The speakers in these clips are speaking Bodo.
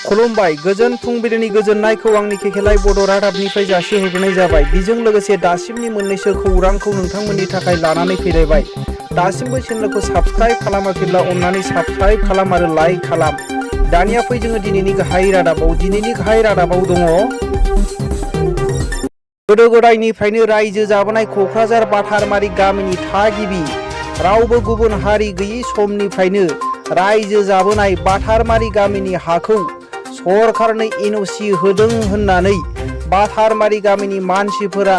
खुलुमबाय गोजोन फुंबिलिनि गोजोननायखौ आंनि केकेलाय बड' रादाबनिफ्राय जासिहरग्रोनाय जाबाय। बेजों लोगोसे दासिमनि मोननैसो खौरांखौ नोंथांमोननि थाखाय लानानै फैलायबाय। दासिमबो चेनेलखौ साबस्क्राइब खालामाखैब्ला अन्नानै साबस्क्राइब खालाम आरो लाइक खालाम। दानिया फै जोङो दिनैनि गाहाय रादाबाव। दिनैनि गाहाय रादाबाव दङ गोदो गोदायनिफ्रायनो रायजो जाबोनाय क'क्राझार बाथारमारि गामिनि थागिबि रावबो गुबुन हारि गैयै समनिफ्रायनो रायजो जाबोनाय बाथारमारि गामिनि हाखौ सरकारनो एनअसि होदों होननानै बाथारमारि गामिनि मानसिफोरा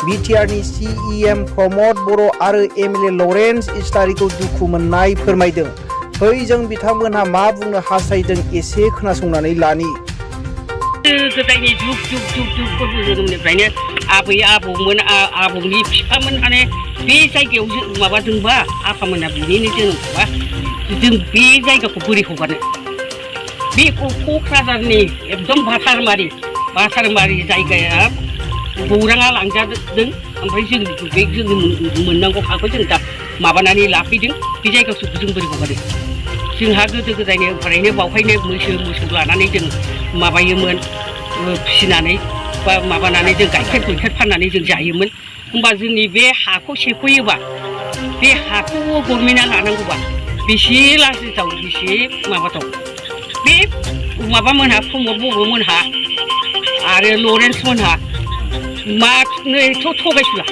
बिटिआरनि सिएम प्रमद बर' आरो एमएलए लरेन्स इस्लारिखौ दुखु मोननाय फोरमायदों। फै जों बिथांमोनहा मा बुंनो हास्थायदों एसे खोनासंनानै लानि। गोदायनि जुग जोनोमनिफ्रायनो आबै आबौमोन आबौनि बिफामोन बे जायगायाव माबादोंबा आफामोना बिनिनो जोनोमबा जों बे जायगाखौ बोरै हगारनो? बे क'क्राझारनि एकदम बाथारमारि जायगाया गौराङा लांजादों। ओमफ्राय जों मोननांगौ हाखौ जों दा माबानानै लाफैदों। बे जायगाखौ जों बोरै हगारो? जोंहा गोदो गोदायनिफ्रायनो बावहायनो मोसौ लानानै जों माबायोमोन फिसिनानै बा माबानानै जों गाइखेर फाननानै जों जायोमोन। होमबा जोंनि बे हाखौ सेख'योबा बे हाखौ गभर्नमेन्टआ लानांगौबा बेसे लाजिथाव बेसे माबाथाव। बे माबामोनहा प्रमद बर'मोनहा आरो लरेन्स मोनहा मानो एथ' थगायसुला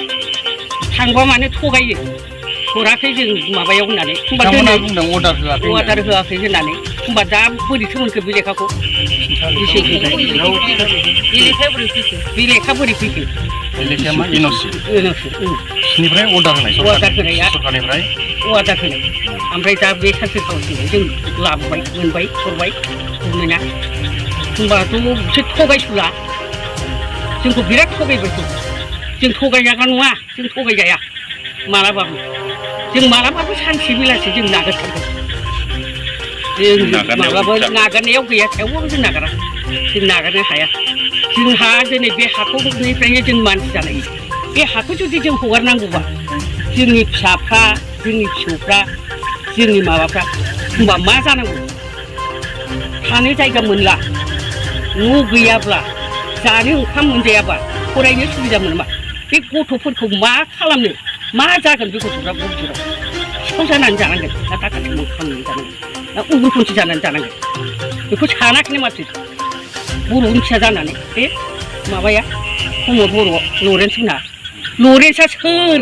थांबा मानो थगायो हराखै जों माबायाव होननानै। होमबा अर्डार होआखै होननानै होमबा दा बोरैथो मोनखो बे लेखाखौ? बे लेखा बोरै फैखो? अर्डार होनाय ओमफ्राय दा बे सानसे खावसेनो जों लाबोबाय मोनबाय हरबाय मोना। होमबाथ' बिसोर थगायसुला जोंखौ बिराद थगायबाय। जों थगायजाग्रा नङा, जों थगायजाया मालाबाबो। जों मालाबाबो सानसे बेलासि जों नागारथारगोन। जों माब्लाबा नागारनायाव गैया, थेवबो जों नागारा, जों नागारनो हाया। जोंहा दिनै बे हाखौनिफ्रायनो जों मानसि जानाय। बे हाखौ जुदि जों हगारनांगौबा जोंनि फिसाफ्रा जोंनि फिसौफ्रा जोंनि माबाफ्रा होमबा मा जानांगौ? थानो जायगा मोनला, न' गैयाब्ला जानो ओंखाम मोनजायाबा फरायनो सुबिदा मोनबा बे गथ'फोरखौ मा खालामनो? मा जागोन बे गथ'फ्रा भबिसतआव? सिखाव जानानै जानांगोन ना दाखाथि खालामनानै जानांगोन ना उग्रपन्थि जानानै जानांगोन? बेखौ सानाखैनो माथो बर'नि फिसा जानानै बे माबाया प्रमद बर' लरेन्स मोनहा। लरेन्सआ सोर?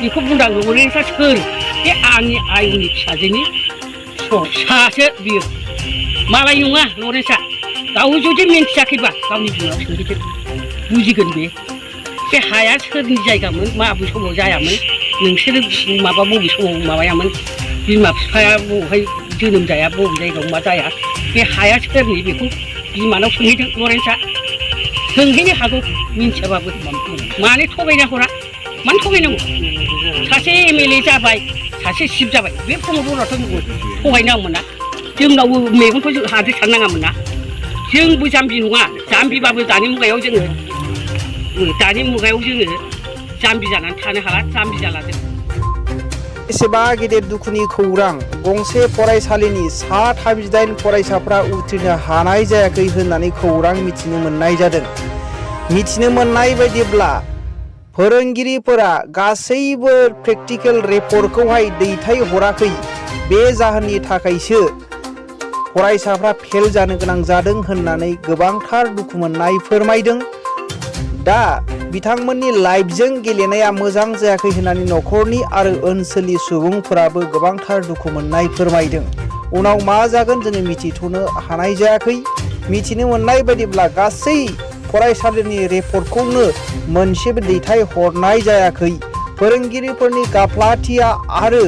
बेखौ बुंदां, लरेन्सआ सोर? बे आंनि आयंनि फिसाजोनि फिसासो बियो, मालाय नङा लरेन्सआ। गाव जुदि मिन्थियाखैबा गावनि बिमायाव सोंहैदो, बुजिगोन बे। बे हाया सोरनि जायगामोन, माबे समाव जायामोन, नोंसोरो माबा बबे समाव माबायामोन, बिमा बिफाया बबेहाय जोनोम जाया, बबे जायगायाव मा जाया, बे हाया सोरनि बेखौ बिमानाव सोंहैदों लरेन्सआ। सोंहैनो हागौ मिन्थियाबाबो। मानो थगायना हरा? मानो थगायनांगौ? सासे एमएलए जाबाय, सासे चिफ जाबाय, बे प्रमद बर'आथ' थगायनाङामोन ना? जोंनावबो मेगनखौ जों हाद्रि साननाङामोन ना? जोंबो जाम्बि नङा, जाम्बिबाबो दानि मुगायाव जोङो जाम्बि जानानै थानो हाला, जाम्बि जाला जों। एसेबा गेदेर दुखुनि खौरां। गंसे फरायसालिनि 38 फरायसाफ्रा उथ्रिनो हानाय जायाखै होननानै खौरां मिथिनो मोननाय जादों। मिथिनो मोननाय बायदिब्ला फोरोंगिरिफोरा गासैबो प्रेक्टिकेल रिपर्टखौहाय दैथायहराखै। बे जाहोननि थाखायसो फरायसाफ्रा फेल जानो गोनां जादों होननानै गोबांथार दुखु मोननाय फोरमायदों। दा बिथांमोननि लाइफजों गेलेनाया मोजां जायाखै होननानै न'खरनि आरो ओनसोलनि सुबुंफोराबो गोबांथार दुखु मोननाय फोरमायदों। उनाव मा जागोन जोङो मिथिथ'नो हानाय जायाखै। मिथिनो मोननाय बायदिब्ला गासै फरायसालिनि रिपर्टखौनो मोनसेबो दैथायहरनाय जायाखै। फोरोंगिरिफोरनि गाफिलथिया आरो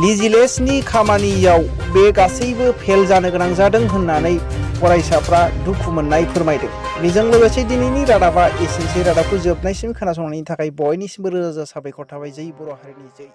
भिजिलेन्सनि खामानियाव बे गासैबो फेल जानो गोनां जादों होननानै फरायसाफ्रा दुखु मोननाय फोरमायदों। बेजों लोगोसे दिनैनि रादाबा एसेनोसै। रादाबखौ जोबनायसिम खोनासंनायनि थाखाय बयनिसिमबो रोजा रोजा साबायखर थाबाय। जै बर' हारिनि जै।